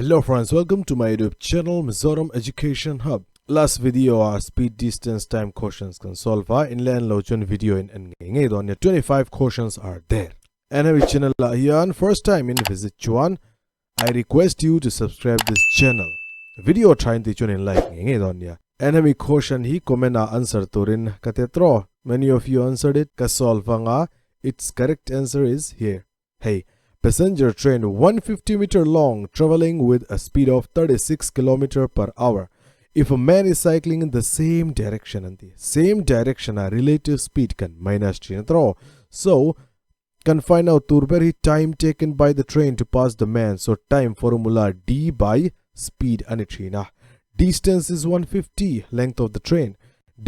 Hello friends, welcome to my YouTube channel Mizoram Education Hub. Last video ah speed distance time questions kan solve a, in la en lo chuan video in en ngei ngei dawn nia, 25 questions are there. And hemi channel ah hian first time in visit chuan I request you to subscribe this channel. Video tha in tih chuan in like ngei ngei dawn nia. And hemi question hi comment ah answer turin ka ti tawh. Many of you answered it, ka solve anga its correct answer is here. Hei, passenger train 150 meter long travelling with a speed of 36 kilometer per hour. If a man is cycling in the same direction an ti. Same direction ah relative speed kan minus thin a tawh. So, Kan find out tur ber hi time taken by the train to pass the man, so time formula d by speed a ni thin a. Distance is 150, length of the train,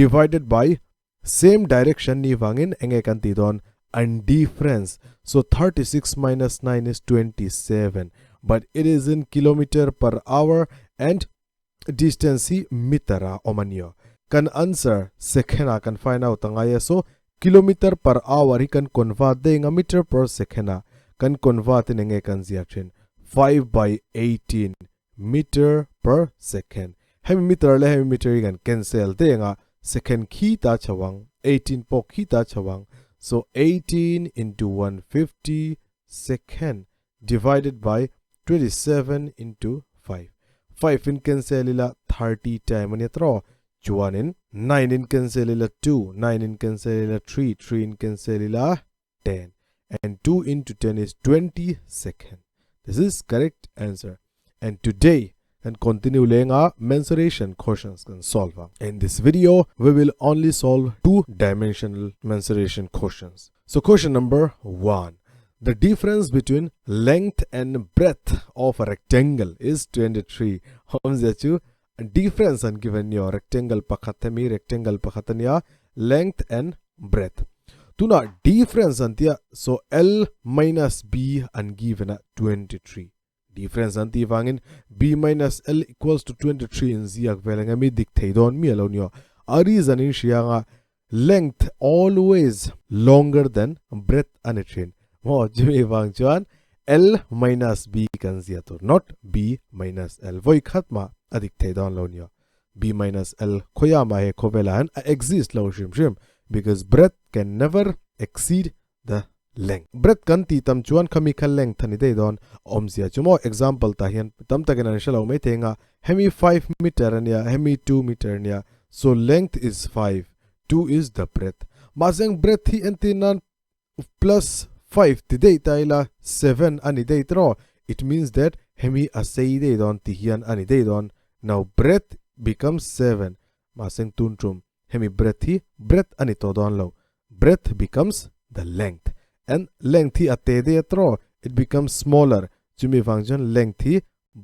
divided by same direction ni vangin enge kan tih dawn an difference, so 36 minus 9 is 27, but it is in kilometer per hour and distance hi meter a awm a nia. Kan answer second ah kan find out a ngai a, so kilometer per hour hi kan convert daih anga meter per second ah kan convert in enge kan ziak thin 5 by 18 meter per second. Hemi meter leh hemi meter hi kan cancel daih anga second khi ta chho ang 18 pawh khi ta chho ang, so 18 into 150 second divided by 27 into 5. 5 in cancel ila 30 time ania tawh chuanin 9 in cancel ila 2, 9 in cancel ila 3, 3 in cancel ila 10 and 2 into 10 is 20 second. This is correct answer. And today and continue laying our mensuration questions can solve. In this video, we will only solve two-dimensional mensuration questions. So question number 1. The difference between length and breadth of a rectangle is 23. Awmzia chu difference an given nio rectangle pakhat hemi rectangle pakhat ania length and breadth. Tuna difference an tia so L minus B an given a 23. Difference an tih vangin B minus L equals to 23 in ziak vel eng emi dik thei dawn mi alo nio. A reason in hria anga length always longer than breadth a ni thin. Maw chumi vang chuan L minus B kan zia tur not B minus L vawi khat mah a dik thei dawn lo nio. B minus L khawia mah he khawvelah hian a exist lo hrim hrim because breadth can never exceed the length. Breadth kan tih tam chuan khami kha length a ni daih dawn awmzia chu maw example tah hian tam takin an hre lo mai thei anga hemi 5 meter ania hemi 2 meter ania so length is 5 2 is the breadth mahse ang breadth hi entir nan plus 5 ti daih ta ila 7 a ni daih tawh it means that hemi a sei daih dawn ti hian a ni daih dawn now breadth becomes 7 mahse ang tun tum Hemi breadth hi breadth a ni tawh dawn lo, breadth becomes the length and length hi a te daih a tawh, it becomes smaller, chumi vang chuan length hi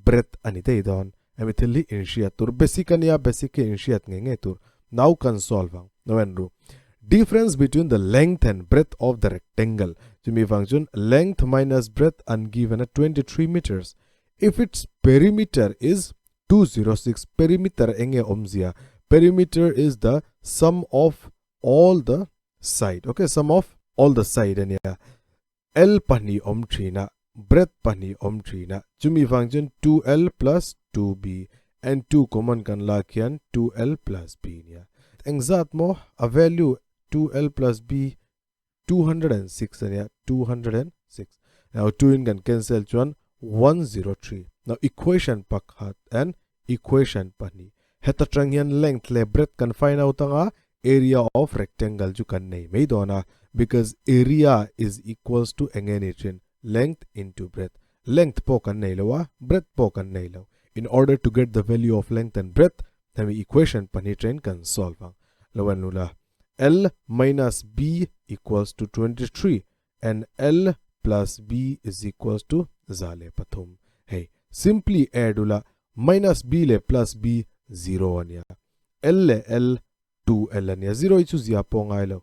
breadth a ni daih dawn. Hemi thil hi inhriat tur basic a nia, basic hi inhriat ngei ngei tur. Now kan solve ang, no en ru. Difference between the length and breadth of the rectangle, chumi vang chuan length minus breadth an given a 23 meters. If its perimeter is 206 perimeter enge awmzia perimeter is the sum of all the side ok sum of all the side ania L pahnih awm thin a breadth pahnih awm thin a chumi vang chuan 2L plus 2B and 2 common kan lak hian 2L plus B ania engzat maw a value 2L plus B 206 ania 206 now 2 in kan cancel chuan 103 now equation pakhat and equation pahnih heta tang hian length leh breadth kan find out anga area of rectangle chu kan nei mai dawn a because area is equals to enge ni thin length into breadth length pawh kan nei lo a breadth pawh kan nei lo in order to get the value of length and breadth hemi equation pahnih train kan solve ang lo en lula L minus B equals to 23 and L plus B is equals to 103. Hei, simply add ula minus B leh plus B 0 ania. L leh L 2L ania. 0 hi chu zia pawh ngai lo.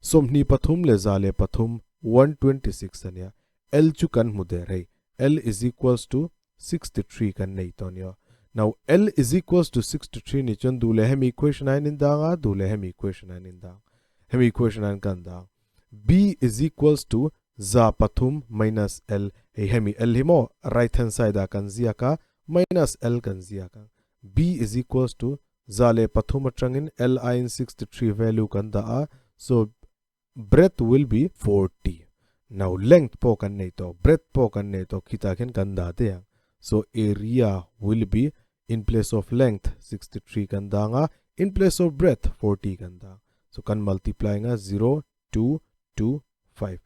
23 leh 103 126 ania. L chu kan hmu der hei. L is equals to 63 kan nei tawh ania. Now L is equals to 63 ni chuan duh leh hemi equation ah hian in dang a, duh leh hemi equation ah hian in dang. Hemi equation ah hian kan dang. B is equals to 300 minus L, hei hemi L hi maw right hand side ah kan ziak a, Minus L kan ziak ang. B is equals to 103 atangin L aiin 63 value kan dah a, so breadth will be 40. Now length pawh kan nei tawh, breadth pawh kan nei tawh, khitah khian kan dah daih ang. So area will be in place of length 63 kan dang a, in place of breadth 40 kan dang. So kan multiply anga 0, 2, 2, 5.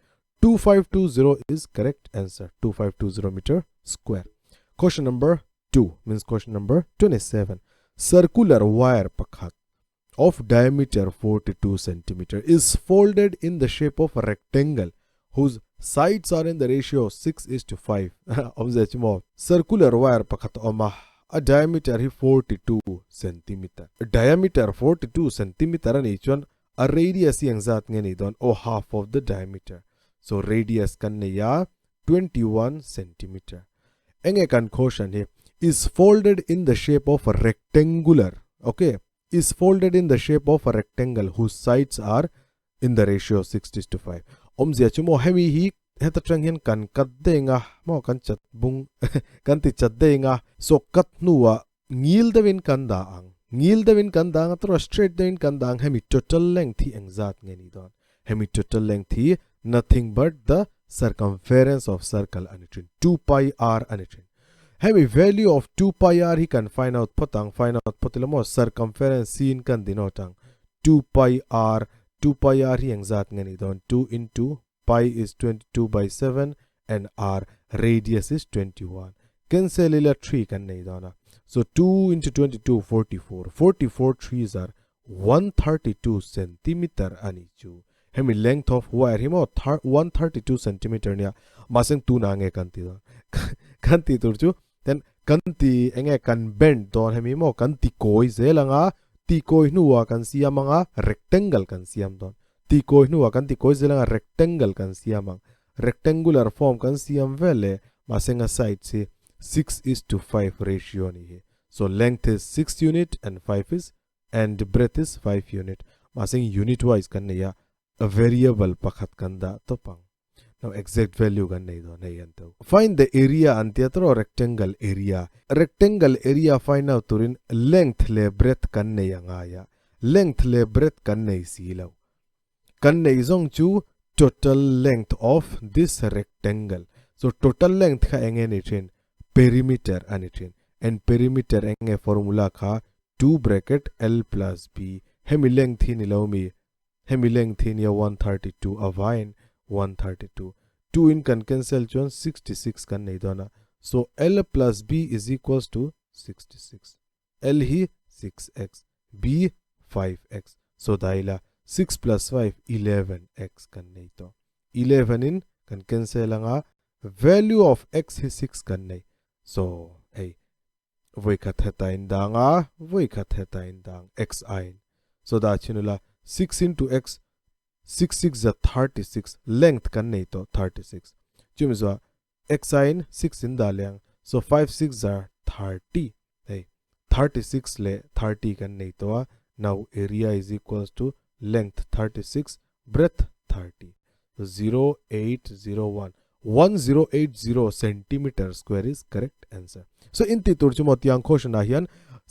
2520 is correct answer. 2520 meter square. Question number 2 means question number 27. Circular wire pakhat of diameter 42 centimeter is folded in the shape of a rectangle whose sides are in the ratio 6 is to 5. Awmzia chu maw? Circular wire pakhat a awm a, a diameter hi 42 centimeter. Diameter 42 centimeter a nih chuan a radius hi engzat nge nih dawn? Aw half of the diameter. So radius kan nei a 21 centimeter. Enge kan quotient hi is folded in the shape of a rectangular. Okay. Is folded in the shape of a rectangle whose sides are in the ratio 6 is to 5. Awmzia chu maw hemi hi heta tang hian kan cut deng a maw kan chat bung kan ti chat deng a so cut hnuah ngil deuhin kan dah ang ngil deuhin kan dah ang a tawrh straight deuhin kan dah ang hemi total length hi engzat nge ni dawn hemi total length hi nothing but the circumference of circle a ni thin 2 pi r a ni thin Hemi value of 2 pi r hi kan find out phawt ang, find out phawt ila maw, circumference c in kan denote ang, 2 pi r, 2 pi r hi engzat nge nih dawn, 2 into pi is 22 by 7 and r radius is 21, cancel ila 3 kan nei dawn a, so 2 into 22 44, 44 threes are 132 centimeter a nih chu. Hemi length of wire hi maw 132 centimeter nia mahse tunah nge kan ti dawn kan tih tur chu then kan ti enge kan bend dawn hemi maw kan ti kawi zel anga ti kawi hnuah kan siam anga rectangle kan siam dawn ti kawi hnuah kan ti kawi zel anga rectangle kan siam ang rectangular form kan siam vel leh mahse nga sides hi 6 is to 5 ratio a nih hi so length is 6 unit and 5 is and breadth is 5 unit mahse unit wise kan nei a variable pakhat kan dah tawp ang now exact value kan nei dawn hei an tho find the area an tia tawrh rectangle area rectangle area find out turin length leh breadth kan nei a ngai a length leh breadth kan nei si lo kan nei zawng chu total length of this rectangle so total length kha enge ni thin perimeter a ni thin and perimeter enge formula kha 2 bracket L plus B hemi length hi ni lo mi hemi length hi nia 132 a vain 132 2 in kan cancel chuan 66 kan nei dawn a so L plus B is equals to 66 L hi 6x B 5x so daila 6 plus 5 11x kan nei tawh 11 in kan cancel anga value of x hi 6 kan nei so hei Vawikhat heta in dang a, vawikhat heta in dang, x aiin. So dah chin ula, 6 into x, 6 6 za 36, length kan nei tawh 36. Chumi zuah x aiin 6 in dah leh ang, so 5 6 za 30, hei 36 leh 30 kan nei tawh a, now area is equals to length 36 breadth 30. 0801 1080 centimeter square is correct answer. So in ti tur chu maw tiang question ah hian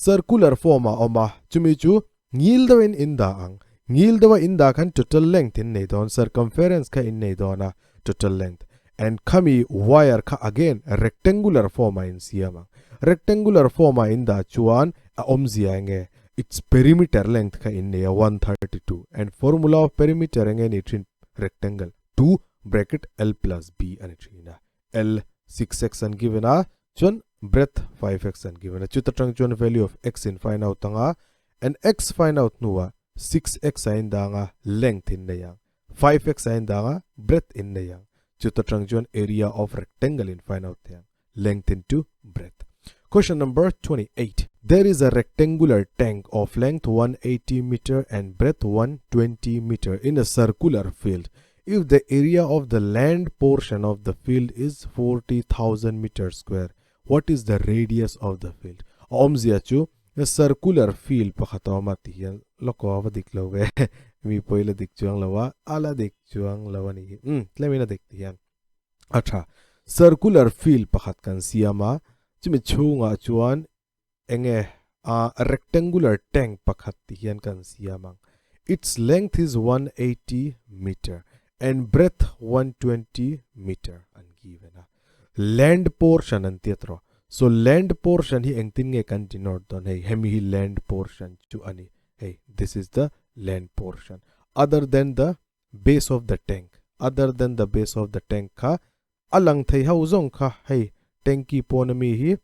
circular form ah awm a chumi chu ngil deuh in in dah ang ngil deuh a in dah khan total length in nei dawn circumference kha in nei dawn a total length and khami wire kha again rectangular form ah in siam ang rectangular form ah in dah chuan a awmzia enge its perimeter length kha in nei a 132 and formula of perimeter enge ni thin rectangle 2 bracket L plus B a ni thin a L 6x an given a chuan breadth 5x an given a chuta tang chuan value of x in find out anga and x find out hnuah 6x a in dang a length in nei ang 5x a in dang a breadth in nei ang chuta tang chuan area of rectangle in find out thei ang length into breadth. Question number 28. There is a rectangular tank of length 180 meter and breadth 120 meter in a circular field. If the area of the land portion of the field is 40,000 meter square, what is the radius of the field? Awmzia chu circular field pakhat a awm a ti hian lawk aw a va dik lo ve mi pawh la dik chuang lo a, a la dik chuang lo a ni hi. Umm tlem in a dik ti hian. A tha. Circular field pakhat kan siam a, Chumi chhungah chuan enge a rectangular tank pakhat ti hian kan siam ang. Its length is 180 meter and breadth 120 meter an given a. Land portion an tia tawh. So land portion hi engtin nge kan denote dawn hei hemi hi land portion chu a ni. Hei this is the land portion other than the base of the tank other than the base of the tank kha a lang thei ho zawng kha hei tanki pawn ami hi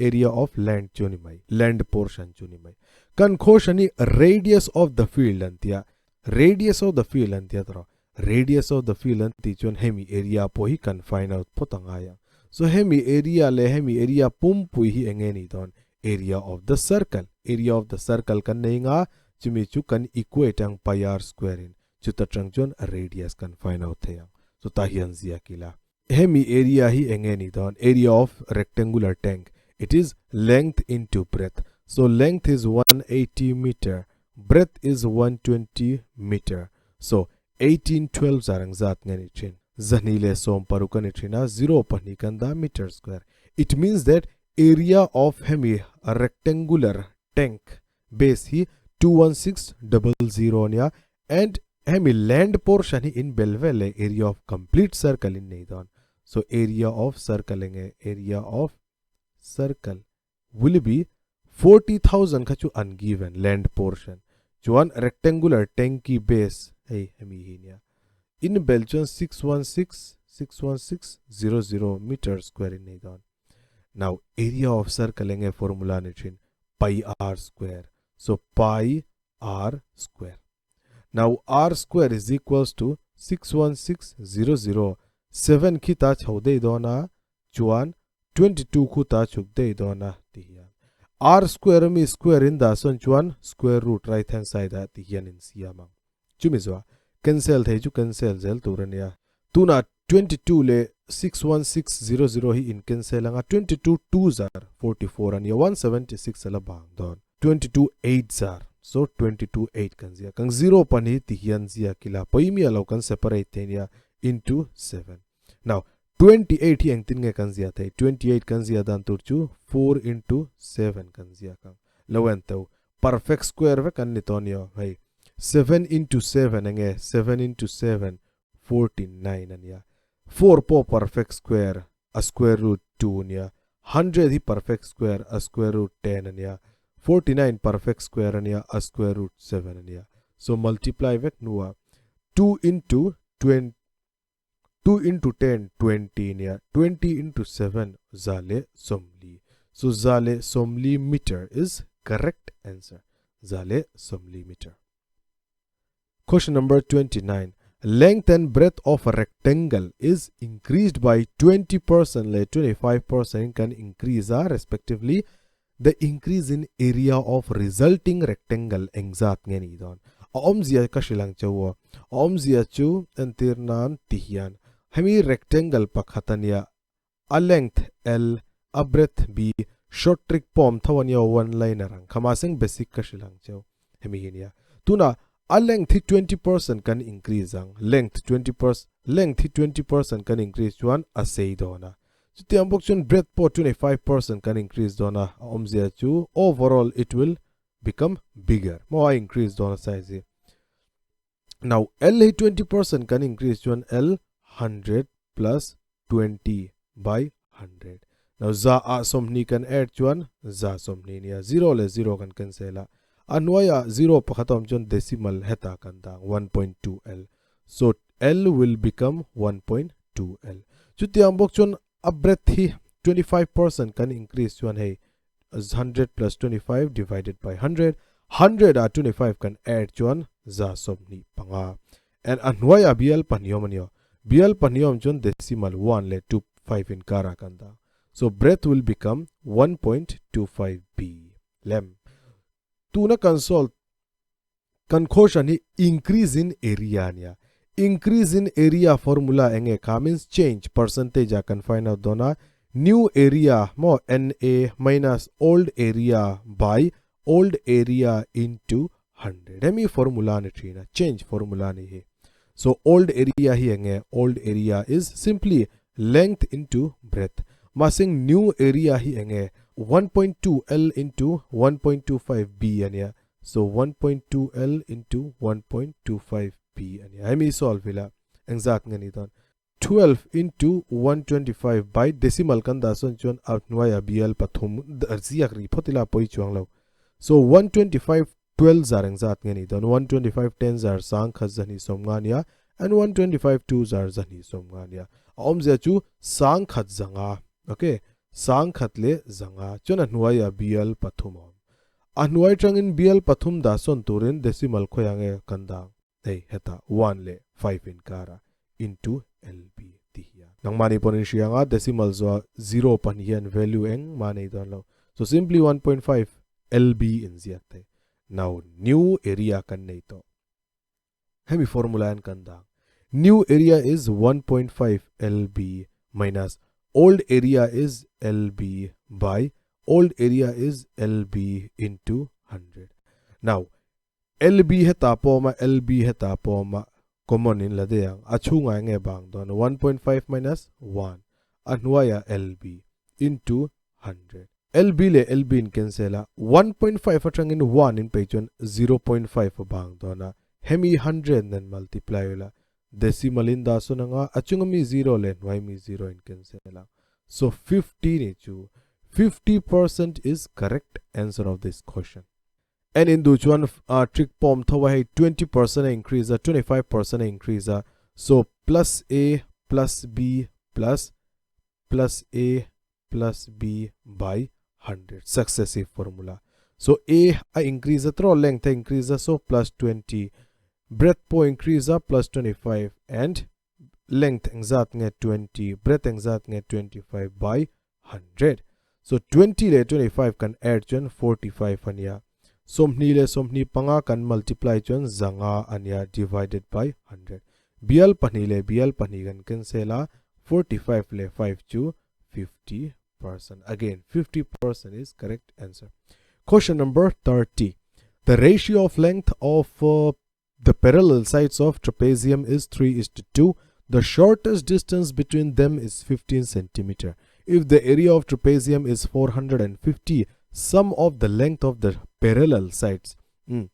area of land chu ni mai land portion chu ni mai kan question hi radius of the field an tia radius of the field an tia tawh radius of the field an tih chuan hemi area pawh hi kan find out phawt a ngai ang so hemi area leh hemi area pumpui hi enge ni dawn area of the circle area of the circle kan nei nga chumi chu kan equate ang pi r square in Chuta tang chuan a radius kan find out thei ang. Chutah hian ziak ila. Hemi area hi eng nge ni dawn? Area of rectangular tank. It is length into breadth. So length is 180 meter, breadth is 120 meter. So 1812 zar ang zat nge ni thin? Zahnih leh sawm paruk a ni thin a, zero pahnih kan dah meter square. It means that area of hemi rectangular tank base hi 21600 ania and hemi land portion hi in bel vel leh area of complete circle in nei dawn so area of circle enge area of circle will be 40000 kha chu an given land portion chuan rectangular tanki base hei hemi hi nia in bel chuan 616 61600 meter square in nei dawn. Now area of circle enge formula ni thin pi r square. So pi r square. Now r square is equals to 61600 7 khi ta chho dei dawn a chuan 22 khu ta chhuk dei dawn a ti hian r square ami square in dah sawn chuan square root right hand side ah ti hian in siam ang. Chumi zuah cancel thei chu cancel zel tur a nia. Tunah 22 leh 61600 hi in cancel anga 22 two zar 44 a nia 176 a la bang dawn. 22 eight zar so 22 eight kan ziak ang zero pahnih ti hian ziak ila pawimia lo kan separate thei nia into 7. Now 28 hi engtin nge kan ziah thei 28 kan ziah dan tur chu 4 into 7 kan ziak ang lo en teu perfect square vek an ni tawh a nia hei 7 into 7 enge 7 into 7 49 a nia 4 pawh perfect square a square root 2 a nia 100 hi perfect square a square root 10 a nia 49 perfect square a nia a square root 7 a nia so multiply vek hnuah 2 into 20 2 into 10 20 nia 20 into 7 za leh sawmli so za leh sawmli meter is correct answer za leh sawmli meter. Question number 29 Length and breadth of a rectangle is increased by 20% leh 25% kan increase a respectively the increase in area of resulting rectangle engzat nge ni dawn a awmzia ka hrilh ang cheu aw a awmzia chu entir nan ti hian hemi rectangle pakhat ania a length L a breadth B short trick pawm tho ania one liner ang kha mahse basic ka hrilh ang cheu hemi hi ania tunah a length hi 20% kan increase ang length 20% length hi 20% kan increase chuan a sei dawn a Chutiang bawk chuan breadth pawh 25% kan increase dawn a, a awmzia chu overall it will become bigger maw a increase dawn a size hi. Now L hi 20% kan increase chuan L 100 plus 20 by 100. Now za ah sawmhnih kan add chuan za sawmhnih nia 0 leh 0 kan cancel a, a hnuaiah 0 pakhat a awm chuan decimal hetah kan dah ang 1.2 L. So L will become 1.2 L. Chutiang bawk chuan a breadth hi 25% kan increase chuan hei 100 plus 25 divided by 100, 100 ah 25 kan add chuan za sawmhnih panga. And a hnuaiah bial pahnih awm a nia. Bial pahnih awm chuan decimal 1 leh 2 5 inkarah kan dah. So breadth will become 1.25 B. Lem. Tuna kan solve Kan quotient hi increase in area a nia. Increase in area formula eng nge kha means change percentage ah kan find out dawn a, new area maw NA minus old area by old area into 100 hemi formula a ni thin a, change formula a ni hi. So old area hi eng nge old area is simply length into breadth. Mahseng new area hi enge 1.2 L into 1.25 B ania. So 1.2 L into 1.25 B ania. Hemi solve ila engzat nge ni dawn. 12 into 125 by decimal kan dah sawn chuan a hnuaia bial pathum ziak rih phawt ila a pawi chuang lo. So 125 12 zar engzat nge ni dawn 125 10 zar sang khat zahnih sawmnga ania and 125 2 zar zahnih sawmnga ania. A awmzia chu sang khat zanga okay sang khat leh zanga chuan a hnuaia bial pathum a awm. A hnuai tangin bial pathum dah sawn turin decimal khawiah nge kan dang. Hei hetah 1 leh 5 inkara into LB ti hian. Nangmahni pawhin in hria anga decimal zuah 0 pahnih hian value engmah nei dawn lo. So simply 1.5 LB in ziak thei. Now new area kan nei tawh. Hemi formula hian kan dang. New area is 1.5 LB minus old area is LB by old area is LB into 100. Now LB hetah pawh awm a, LB hetah pawh awm a, common in la daih ang. A chhungah eng nge bang dawn? 1.5 minus 1 a hnuaiah LB into 100. LB leh LB in cancel a, 1.5 atangin 1 in peih chuan 0.5 a bang dawn a, hemi 100 nen multiply ula, decimal in dah sawn anga, a chunga mi 0 leh hnuai mi 0 in cancel ang. So 50 ni chu 50% is correct answer of this question. En in duh chuan trick pawm tho a hei 20% a increase a 25% a increase a so plus a plus b plus plus a plus b by 100 successive formula so a a increase a tro length a increase a so plus 20 breadth pawh increase a plus 25 and length engzat nge 20 breadth engzat nge 25 by 100. So 20 leh 25 kan add chuan 45 a nia. 20 leh 25 kan multiply chuan zanga a nia divided by 100. Bial pahnih leh bial pahnih kan cancel a, 45 leh 5 chu 50%. Again 50% is correct answer. Question number 30. The ratio of length of the parallel sides of trapezium is 3 is to 2. The shortest distance between them is 15 centimeter. If the area of trapezium is 450, sum of the length of the parallel sides. A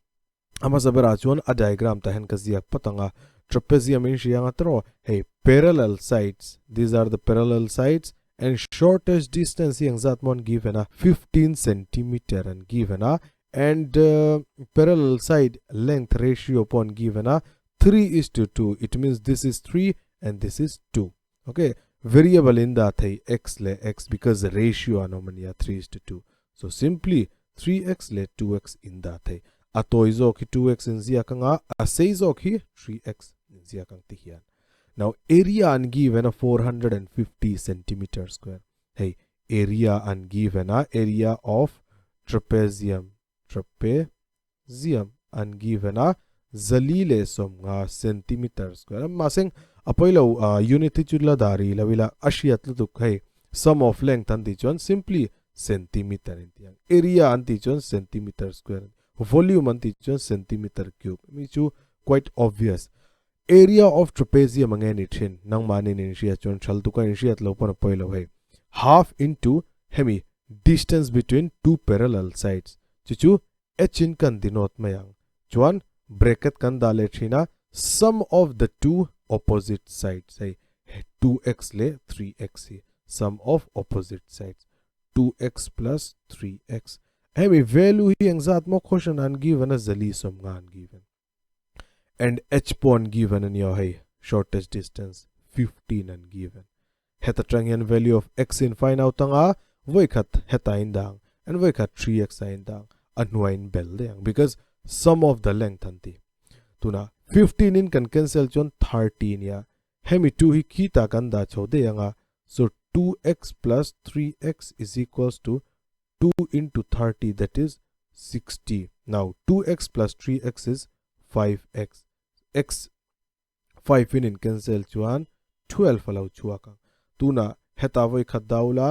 hmasa berah chuan a diagram tah hian ka ziak phawt ang a. Trapezium in hria anga tawh hei parallel sides, these are the parallel sides and shortest distance hi engzat maw an given a, 15 centimeter an given a and parallel side length ratio pawh an given a 3 is to 2 it means this is 3 and this is 2 okay variable in dah thei x leh x because ratio an awm ania 3 is to 2 so simply 3x leh 2x in dah thei a tawi zawk hi 2x in ziak anga a sei zawk hi 3x in ziak ang ti hian now area an given a 450 centimeter square hei area an given a area of trapezium trapezium an given a zali leh sawmnga centimeter square a mahse a pawi lo unit hi chu la dah rih lo ila a hriat lutuk hei sum of length an tih chuan simply centimeter an tih ang area an tih chuan centimeter square volume an tih chuan centimeter cube mi chu quite obvious Area of trapezium ange ni thin, nangmahni in inhriat chuan thal tuk a inhriat lo pawn a pawi lo hei. Half into hemi distance between two parallel sides chu chu h in kan denote mai ang. Chuan bracket kan dah leh thin a sum of the two opposite sides hei 2x leh 3x hi sum of opposite sides 2x plus 3x hemi value hi engzat maw question an given a zali sawmnga an given. And h pawh an given a nia hei shortest distance 15 an given heta tang hian value of x in find out anga vawikhat heta in dang and vawikhat 3x a in dang a hnuai in bel daih ang because sum of the length an ti tuna 15 in kan cancel chuan 30 nia hemi 2 hi khita kan dah chho daih anga so 2x plus 3x is equals to 2 into 30 that is 60. Now 2x plus 3x is 5x. X 5 in in cancel chuan 12 alo chhuak ang. Tuna heta voi khat daula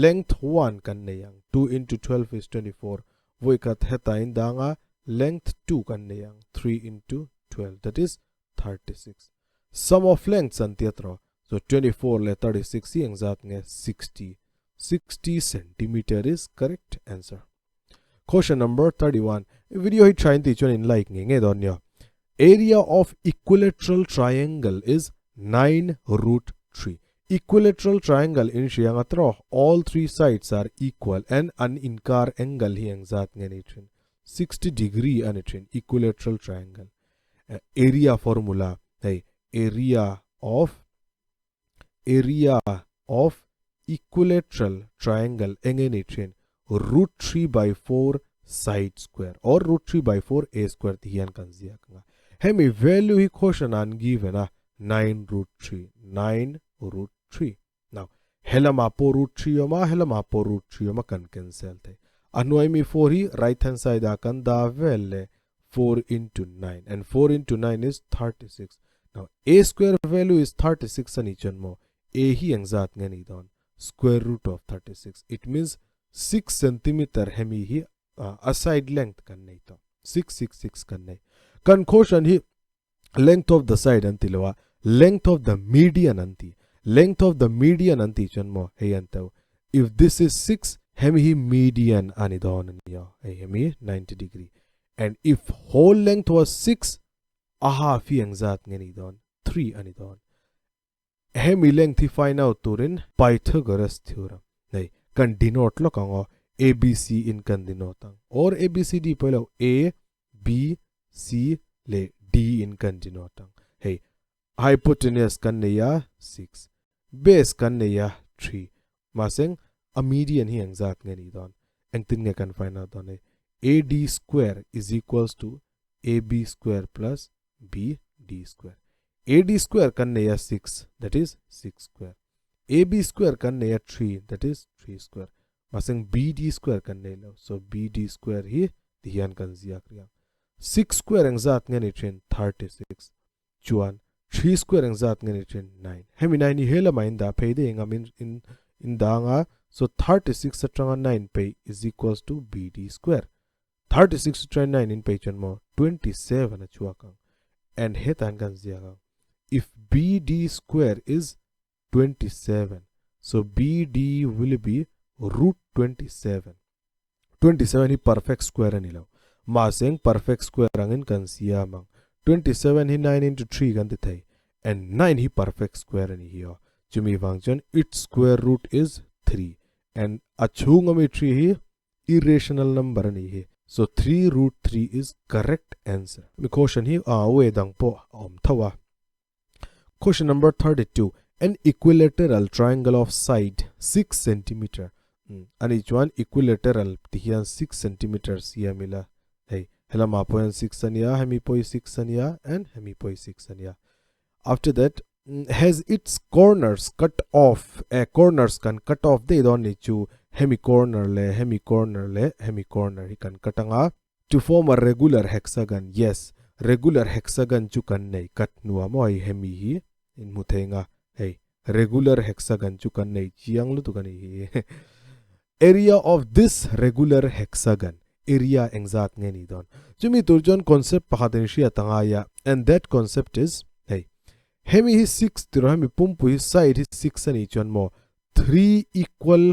length 1 kan nei ang. 2 into 12 is 24. Voi khat heta in danga length 2 kan nei ang. 3 into 12 that is 36. Sum of lengths an tia tro. So 24 le 36 hi engzat nge 60. 60 centimeter is correct answer. Question number 31. Video hi thain ti chuan in like nge nge dawn nia. Area of equilateral triangle is 9 root 3. Equilateral triangle in hriang atro all three sides are equal and an inkar angle hi engzat nge ni thin 60 degree ani thin equilateral triangle. Area formula hei area of area of equilateral triangle enge ni thin root 3 by 4 side square or root 3 by 4 a square ti hian kan ziak anga hemi value hi question an given a 9 root 3 9 root 3 now helama po root 3 awma helama po root 3 awma kan cancel thei a hnuai mi 4 hi right hand side ah kan dah vel leh 4 into 9 and 4 into 9 is 36. Now a square value is 36 ani chuan maw a hi engzat nge ni dawn square root of 36 it means 6 centimeter hemi hi a side length kan nei tawh 6 6 6 kan nei kan quotient hi length of the side an ti lo a length of the median an ti length of the median an tih chuan maw hei an teuh if this is 6 hemi hi median a ni dawn a ni aw hei hemi 90 degree and if whole length was 6 a half hi engzat nge ni dawn 3 a ni dawn hemi length hi find out turin Pythagoras theorem nei kan denote lawk ang aw ABC in kan denote ang or ABCD pawh ilo A B C leh D in kan denote ang hei hypotenuse kan nei a 6 base kan nei a 3 mahse a median hi engzat nge ni dawn engtin nge kan find out dawn hei AD square is equals to AB square plus BD square AD square kan nei a 6 that is 6 square AB square kan nei a 3 that is 3 square mahse BD square kan nei lo so BD square hi ti hian kan ziak riang 6 square engzat nge ni thin 36 chuan 3 square engzat nge ni thin 9 hemi 9 hi helama in dah phei daih engam in in in dang a so 36 atanga 9 pei is equals to BD square 36 atanga 9 in pei chuan maw 27 a chhuak ang and hetan kan ziak ang if BD square is 27 so BD will be root 27 27 hi perfect square ani lo mahse perfect square angin kan siam ang 27 hi 9 into 3 kan ti thei and 9 hi perfect square ani hi aw chumi vang chuan its square root is 3 and a chhung ami 3 hi irrational number ani hi so 3 root 3 is correct answer mi question hi a way dang pawh a awm tho a. Question number 32. An equilateral triangle of side 6 centimeter. Ani chuan equilateral ti hian 6 centimeter siam ila. Hei, helama pawh hian 6 ania, hemi pawh hi 6 ania and hemi pawh hi 6 ania. After that, has its corners cut off. Eh, corners kan cut off daih dawn ni chu hemi corner leh hemi corner leh hemi corner hi kan cut anga. To form a regular hexagon, yes, regular hexagon chu kan nei kat hnuah maw hei hemi hi in hmu thei nga hei regular hexagon chu kan nei chiang lutuk a ni hi. Area of this regular hexagon, area engzat nge ni dawn? Chumi tur chuan concept pakhat in hriat a ngai a and that concept is hei hemi hi 6 tiraw hemi pumpui hi side hi 6 a nih chuan maw 3 equal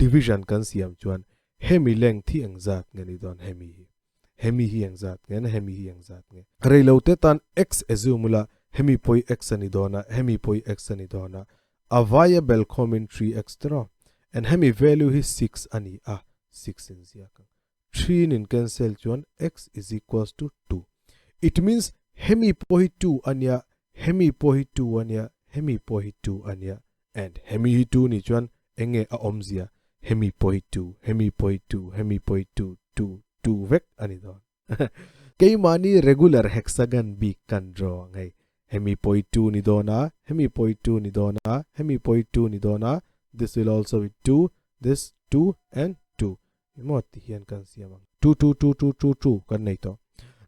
Division kan siam chuan hemi length hi engzat nge ni dawn hemi hi hemi hi engzat nge na hemi hi engzat nge. Reilo te tan x assume ula hemi pawh hi x a ni dawn a hemi pawh hi x a ni dawn a a vaia bel khawmin 3x tiraw and hemi value hi 6 a ni a 6 in ziak ang 3 in in cancel chuan x is equals to 2 it means hemi pawh hi 2 a nia hemi pawh hi 2 a nia hemi pawh hi 2 a nia and hemi hi 2 ni chuan enge a awmzia hemi pawh hi 2 hemi pawh hi 2 hemi pawh hi 2 2 2 vek a ni dawn keimahni regular hexagon bik kan draw ang hei hemi pawh hi 2 ni dawn a hemi pawh hi 2 ni dawn a hemi pawh hi 2 ni dawn a this will also be 2 this 2 and 2 Emaw ti hian kan siam ang. 2 2 2 2 2 2 kan nei tawh.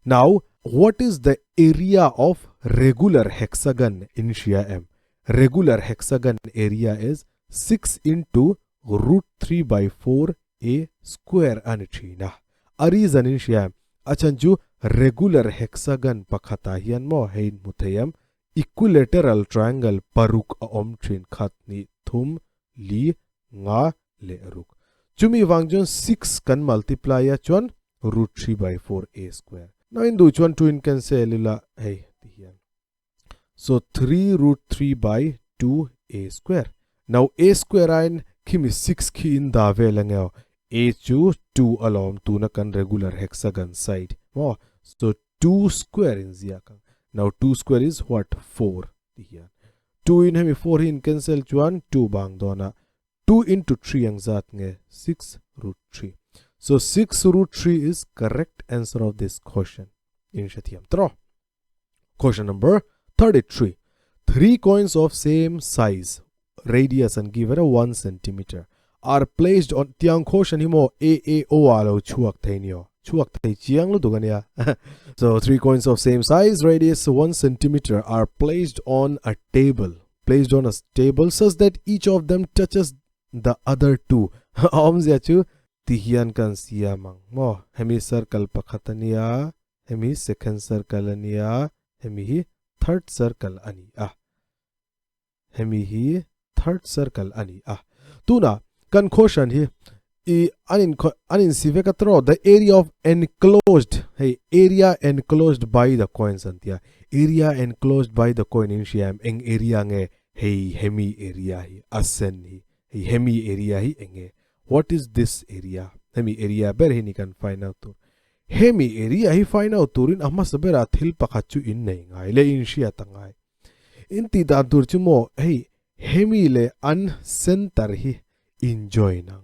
Now, what is the area of regular hexagon in hria em? Regular hexagon area is 6 into root 3 by 4 a square a ni thin a. A reason in hria em? A chhan chu regular hexagon pakhatah hian maw hei in hmu thei em? Equilateral triangle paruk a awm thin khat hnih thum li Nga leh ruk. Chumi vang chuan 6 kan multiply a chuan root 3 by 4 a square. Now in duh chuan 2 in cancel ila hei ti hian. So 3 root 3 by 2 a square. Now a square ain khimi 6 khi in dah vel ange aw. A chu 2 alawm tuna kan regular hexagon side maw. So 2 square in ziak ang. Now 2 square is what? 4 ti hian. 2 in hemi 4 hi in cancel chuan 2 bang dawn a. 2 into 3 ang zat nge 6 root 3. So 6 root 3 is correct answer of this question. In hrethiam tawh. Question number 33. Three coins of same size, radius and given a 1 centimeter are placed on tiang question hi maw A A O ah lo chhuak thei ni aw. Chhuak thei chiang lutuk ania. So three coins of same size, radius 1 centimeter are placed on a table. Placed on a table such that each of them touches the other two. Awmzia chu ti hian kan siam ang maw. Hemi circle pakhat ania, hemi second circle ania, hemi hi third circle a ni a. Hemi hi third circle a ni a. Tuna kan quotient hi i an in an in si vek a tawh the area of enclosed hei area enclosed by the coins an tia area enclosed by the coin in hria em eng area nge hei hemi area hi a sen hi hei hemi area hi eng nge what is this area hemi area ber hi ni kan find out tur hemi area hi find out turin a hmasa berah thil pakhat chu in nei ngai leh in hriat a ngai in tih dan tur chu maw hei hemi leh an center hi in join ang.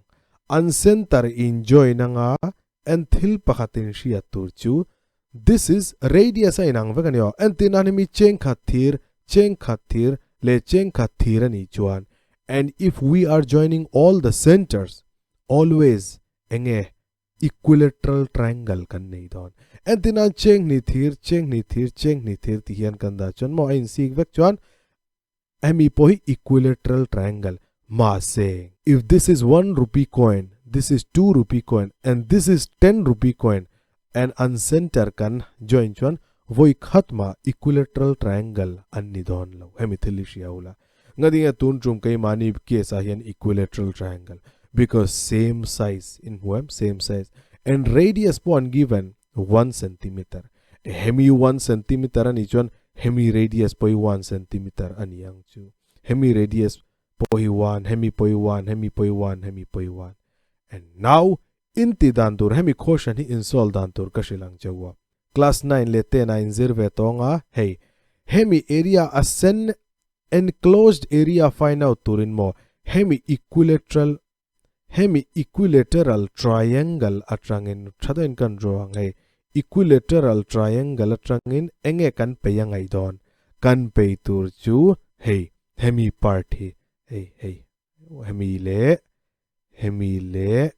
An center in join anga and thil pakhat in hriat tur chu this is radius a inang vek a ni aw. Entir nan hemi cheng khat thir, cheng khat thir leh cheng khat thir a nih chuan and if we are joining all the centers always enge equilateral triangle kan nei dawn. Entir nan cheng hnih thir, cheng hnih thir, cheng hnih thir ti hian kan dah chuan maw a insik vek chuan Hemi pawh hi equilateral triangle mahse if this is one rupee coin, this is two rupee coin and this is ten rupee coin and an center kan join chuan vawi khat mah equilateral triangle an ni dawn lo. Hemi thil hi hria ula. Ngadinge tun tum keimahni case ah hian equilateral triangle because same size in hmu em same size and radius pawh an given one centimeter. Hemi one centimeter a nih chuan hemi radius pawh hi one centimeter a ni ang chu. Hemi radius pawh hi one, hemi pawh hi one, hemi pawh hi one, hemi pawh hi one. And now in tih dan tur hemi quotient hi in solve dan tur ka hrilh ang cheu a. Class 9 leh 10 ah in zir ve tawng a, hei hemi area a sen enclosed area find out turin maw hemi equilateral Hemi equilateral triangle atangin tha deuhin kan draw ang hei. Equilateral triangle atangin enge kan pei a ngaih dawn? Kan pei tur chu hei hemi part hi hei hei hemi leh hemi leh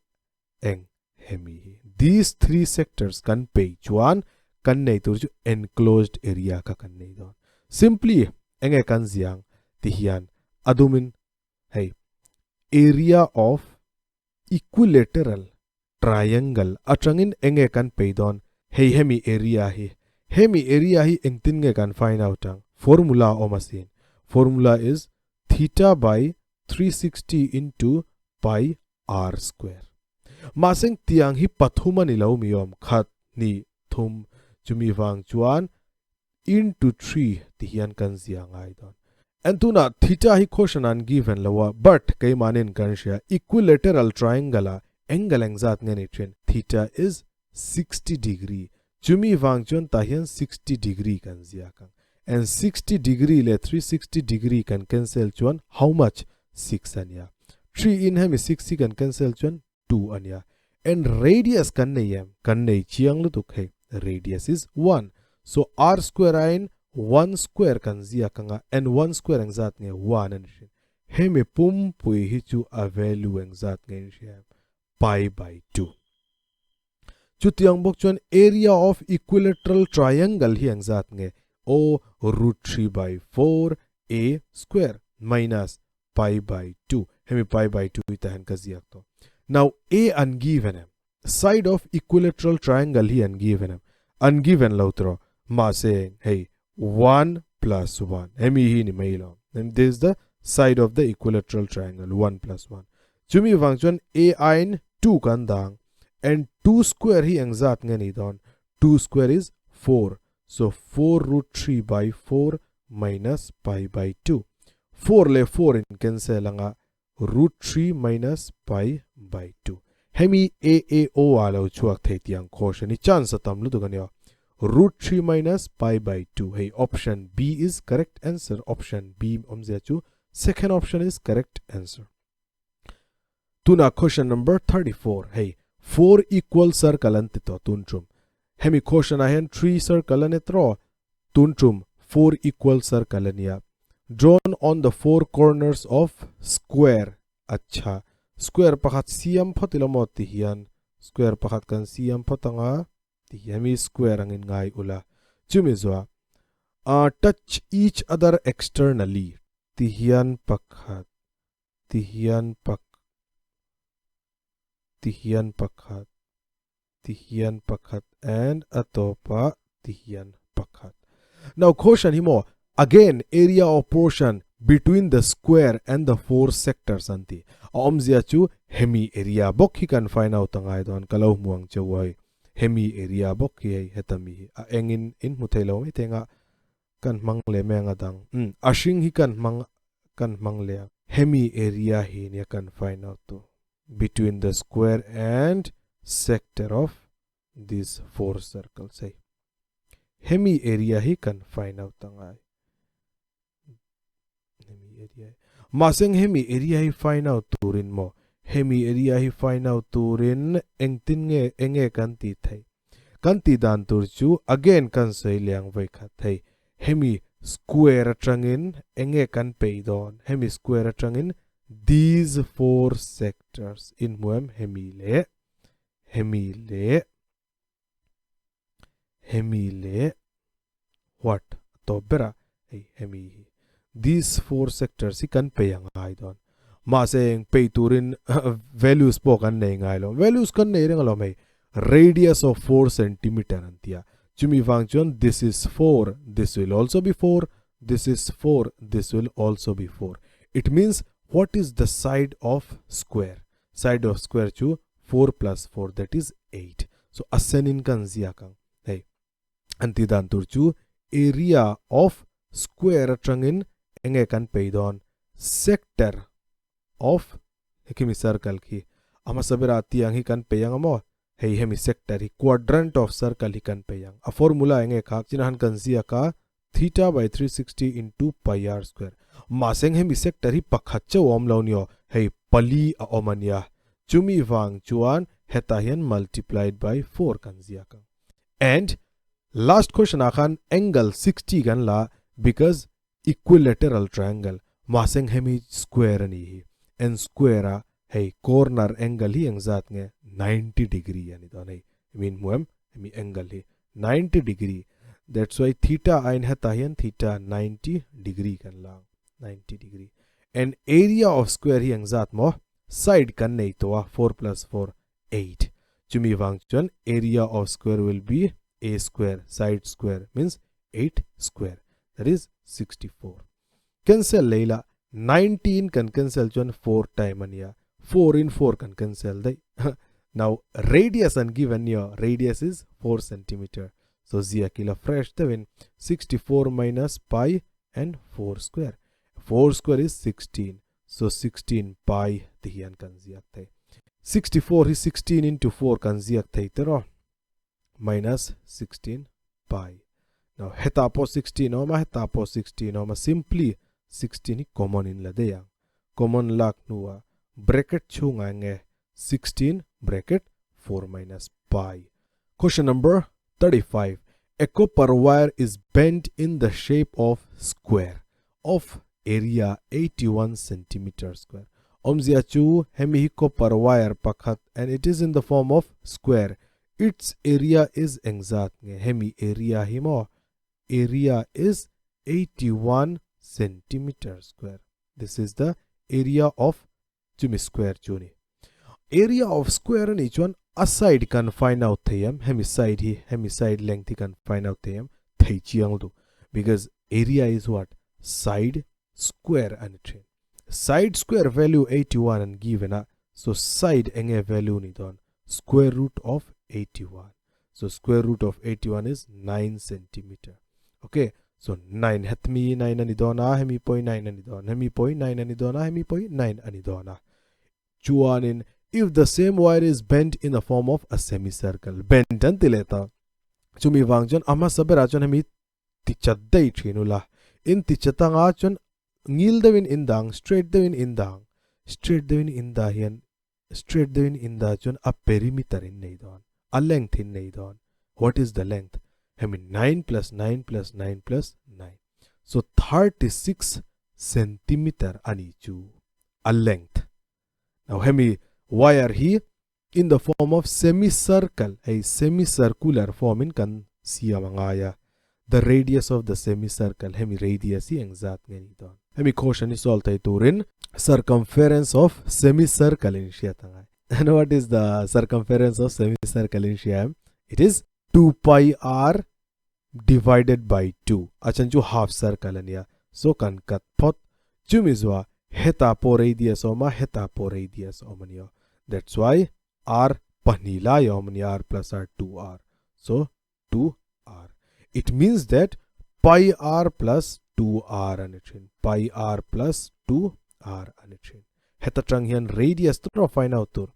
eng hemi hi. These three sectors kan pei chuan kan nei tur chu enclosed area kha kan nei dawn. Simply enge kan ziang ti hian a dumin Hei area of equilateral triangle atangin enge kan pei dawn? Hei hemi area hi. Hemi area hi engtin nge kan find out ang? Formula a awm asin. Formula is theta by 360 into pi r square. Mahse tiang hi pathum a ni lo mi awm khat, hnih, thum chumi vang chuan into 3 ti hian kan zia ngai dawn. And tunah theta hi quotient an given lo a, but keimahnin kan hria equilateral triangle ah angle engzat nge ni thin? Theta is 60 degree. Chumi vang chuan tah hian 60 degree kan ziak ang. And 60 degree leh 360 degree kan cancel chuan how much? 6 a nia. 3 in hemi 6 hi kan cancel chuan 2 a nia. And radius kan nei em? Kan nei chiang lutuk hei. Radius is 1. So r square aiin 1 square kan ziak anga and 1 square engzat nge 1 a ni hrin. Hemi pumpui hi chu a value engzat nge in hria em? Pi by 2. Chutiang bawk chuan area of equilateral triangle hi engzat nge? O root 3 by 4 a square minus pi by 2. Hemi pi by 2 hi tahan ka ziak tawh. Now a an given em? Side of equilateral triangle hi an given em? An given lo tawh. Mahse hei 1 plus 1. Hemi hi ni mai lo. And this is the side of the equilateral triangle 1 plus 1. Chumi wang chuan a aiin 2 kan dang. And 2 square hi engzat nge ni dawn? 2 square is 4. So 4 root 3 by 4 minus pi by 2. 4 leh 4 in cancel anga root 3 minus pi by 2. Hemi A A O a lo chhuak thei tiang quotient hi chance a tam lutuk ania. Root 3 minus pi by 2. Hei option B is correct answer. Option B awmzia chu second option is correct answer. Tuna question number 34. Hei 4 equal circle an ti tawh tun tum. Hemi question ah hian 3 circle a ni tawh. Tun tum 4 equal circle a nia. Drawn on the four corners of square. Acha. Square pakhat siam phawt ila maw ti hian square pakhat kan siam phawt anga ti hian hemi square angin ngai ula. Chumi zuah touch each other externally ti hian pakhat ti hian pak ti hian pakhat ti hian pakhat and a tawpah ti hian pakhat. Now quotient hi maw again area of portion between the square and the four sectors an ti. A awmzia chu hemi area bawk hi kan find out angai dawn ka lo hmu ang cheu hei. Hemi area bawk hi hei heta mi hi a engin in hmu thei lo mai thei anga kan hmang leh mai anga dang. Umm a hring hi kan hmang kan hmang leh ang. Hemi area hi nia kan find out tu between the square and sector of these four circles hei. Hemi area hi kan find out angai. Hemi area hi. Mahseng hemi area hi find out turin maw? Hemi area hi find out turin engtin nge enge kan tih theih? Kan tih dan tur chu again kan sawi liang vawi khat hei. Hemi square atangin enge kan peih dawn? Hemi square atangin these four sectors in hmu em? Hemi leh hemi leh hemi leh what a tawp berah hei hemi hi these four sectors hi kan pei a ngai dawn mahse eng pei turin values pawh kan nei ngai lo values kan nei reng alawm hei radius of 4 centimeter an tia chumi vang chuan this is 4 this will also be 4 this is 4 this will also be 4 it means what is the side of square side of square chu 4 plus 4 that is 8 so a sen in kan ziak ang hei an tih dan tur chu area of square atangin enge kan pei dawn sector of hekhimi circle khi a hmasa berah tiang hi kan pei ang a maw hei hemi sector hi quadrant of circle hi kan pei ang a formula enge kha chin han kan ziak a theta by 360 into pi r square mahse hemi sector hi pakhat chauh a awm lo ni aw hei pali a awm a nia chumi vang chuan hetah hian multiplied by 4 kan ziak ang. And last question ah khan angle 60 kan la because equilateral triangle mahseng hemi square a ni hi and square a hei corner angle hi engzat nge 90 degree a ni dawn hei min hmu em hemi angle hi 90 degree that's why theta aiin hetah hian theta 90 degree kan la ang 90 degree and area of square hi engzat maw side kan nei tawh a 4 plus 4 8 chumi vang chuan area of square will be a square side square means 8 square that is 64 cancel leila 19 kan cancel chuan 4 time ania 4 in 4 kan cancel dai now radius an given here radius is 4 centimeter so zia kila fresh tewin 64 minus pi and 4 square 4 square is 16 So 16 pi ti hian kan ziak thei. 64 hi 16 into 4 kan ziak thei te rawh. Minus 16 pi. Now hetah pawh 16 a awm a, hetah pawh 16 a awm a. Simply 16 hi common in la daih ang. Common lak hnuah bracket chhungah enge 16 bracket 4 minus pi. Question number 35. A copper wire is bent in the shape of square of area 81 centimeter square. Awmzia chu hemi hi copper wire pakhat and it is in the form of square. Its area is engzat nge hemi area hi maw? Area is 81 centimeter square. This is the area of chumi square chu ni. Area of square a nih chuan a side kan find out thei em, hemi side hi, hemi side length hi kan find out thei em, thei chiang duh because area is what? Side square a ni thin. Side square value 81 an given a, So side enge value ni dawn? Square root of 81. So square root of 81 is 9 centimeter. Okay. So 9 hetmi 9 ani dawn a, hemi pawh hi 9 ani dawn, hemi pawh hi 9 ani dawn a, hemi pawh hi 9 ani dawn a. Chuanin if the same wire is bent in the form of a semicircle, bent an ti leh ta. Chumi vang chuan a hmasa berah chuan hemi ti chat daih thin ula. In ti chat anga chuan ngil deuhin in dang, straight deuhin in dang, straight deuhin in dah hian straight deuhin in dah chuan a perimeter in nei dawn, a length in nei dawn. What is the length? Hemi 9 plus 9 plus 9 plus 9. So 36 centimeter a ni chu a length. Now hemi wire hi in the form of semicircle, hei semicircular form in kan siam a ngai a. The radius of the semicircle, hemi radius hi engzat nge ni dawn? Hemi question hi solve thei turin circumference of semicircle in hriat a ngai. And what is the circumference of semicircle in hria em? It is 2 pi r divided by 2. A chan chu half circle a nia. So kan cut phawt. Chumi zuah hetah pawh radius a awm a, hetah pawh radius a awm a nia. That's why r pahnih lai a awm a nia, r plus r 2r. So 2r. It means that pi r plus 2r a ni thin. Pi r plus 2r a ni thin. Heta tang hian radius tur a find out tur.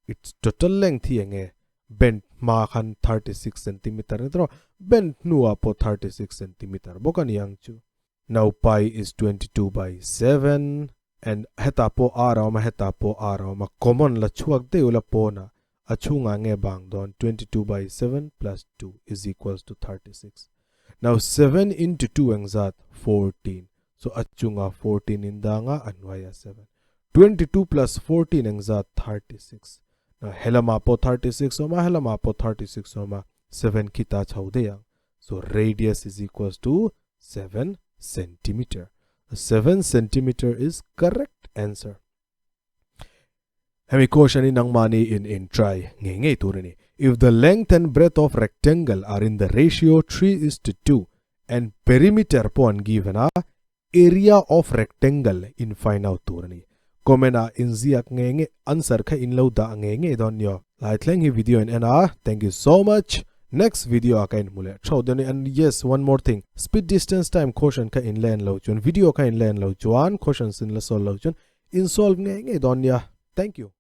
Its total length hi enge? Bend hma khan 36 centimeter ni tawh. Bend hnuah pawh 36 centimeter bawk a ni ang chu. Now pi is 22 by 7 and hetah pawh r a awm a, hetah pawh r a awm a, common la chhuak daih ula pawnah a chhungah nge bang dawn 22 by 7 plus 2 is equals to 36. Now 7 into 2 engzat 14. So a chungah 14 in dang a, a hnuaiah 7. 22 plus 14 engzat 36. Now helamah pawh 36 a awm a, helamah pawh 36 a awm a, 7 khi ta chho daih ang. So radius is equals to 7 centimeter. 7 centimeter is correct answer. Hemi question hi nangmahni in in try ngei ngei tur a ni. If the length and breadth of rectangle are in the ratio 3 is to 2 and perimeter pawh an given a, area of rectangle in find out tur a ni. Comment ah in ziak ngei ngei answer kha in lo dah ngei ngei dawn nio. Lai thleng hi video in en a, thank you so much. Next video ah ka in hmu leh theuh dawn a ni. And yes, one more thing, speed distance time question kha in la en lo chuan, video kha in la en lo chuan, questions in la solve lo chuan in solve ngei ngei dawn nia. Thank you.